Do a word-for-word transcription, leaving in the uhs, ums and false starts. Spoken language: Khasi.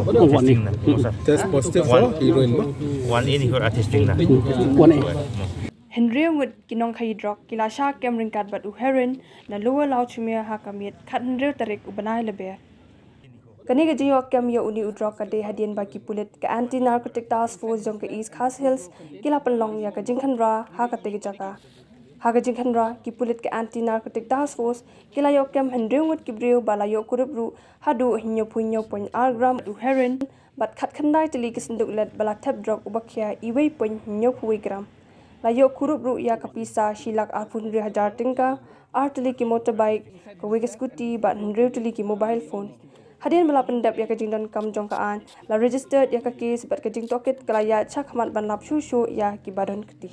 Testing na, no, sir. Test positive for heroin ba? One in here testing na. Hynriew ngut ki nongkhaïi drok ki la shah kem ryngkat bad u heroin na Lower Lawchmere ha ka miet khathynriew tarik u bnai Lber. Kane ka jingïoh kem ïa une u drok ka dei hadien ba ki pulit ka Anti Narcotic Task Force jong ka East Khasi Hills ki la pynlong ïa ka jingkhynra ha katei ka jaka. Ha ka jingkhynra, ki pulit ka Anti Narcotic Task Force ki la ïoh kem hynriew ngut ki briew ba la ïoh kurup ruh haduh hynñiewphew hynñiew point ar gram u heroin bad khatkhyndai tylli ki synduk led ba la thep drok uba khia iwei point hynñiewphew wei gram. La ïoh kurup ruh ïa ka pisa shi lak arphew hynriew hajar tyngka, ar tylli ki motorbike, kawei ka scooty bad hynriew tylli ki mobile phone. Hadien ba la pyndep ïa ka jingdonkam jong ka aiñ, la registered ïa ka case bad ka jingtohkit ka la ïaid shakhmat ban lap shuh shuh ïa kiba don kti.